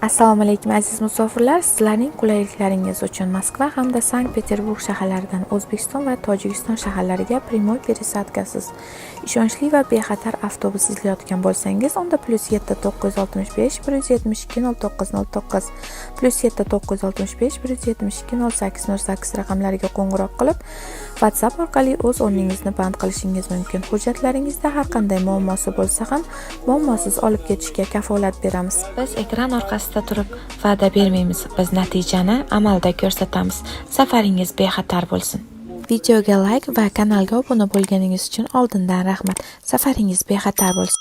Assalomu alaykum, aziz musofirlar! Sizlarning qulayliklaringiz uchun Moskva hamda Sankt-Peterburg shaharlaridan O'zbekiston va Tojikiston shaharlariga прямой пересадка siz ishonchli va bexatar avtobus izlayotgan bo'lsangiz, unda +7 965 172 09 09, +7 965 172 08 08 raqamlariga qo'ng'iroq qilib, WhatsApp orqali o'z o'rningizni band qilishingiz mumkin. Hujjatlaringizda har qanday muammosi bo'lsa ham, muammosiz olib ketishga kafolat beramiz. Biz ekran orqasida turib va'da bermaymiz, biz natijani amalda ko'rsatamiz. Safaringiz bexatar bo'lsin! Videoga layk va kanalga obuna bo'lganingiz uchun oldindan rahmat. Safaringiz bexatar bo'lsin!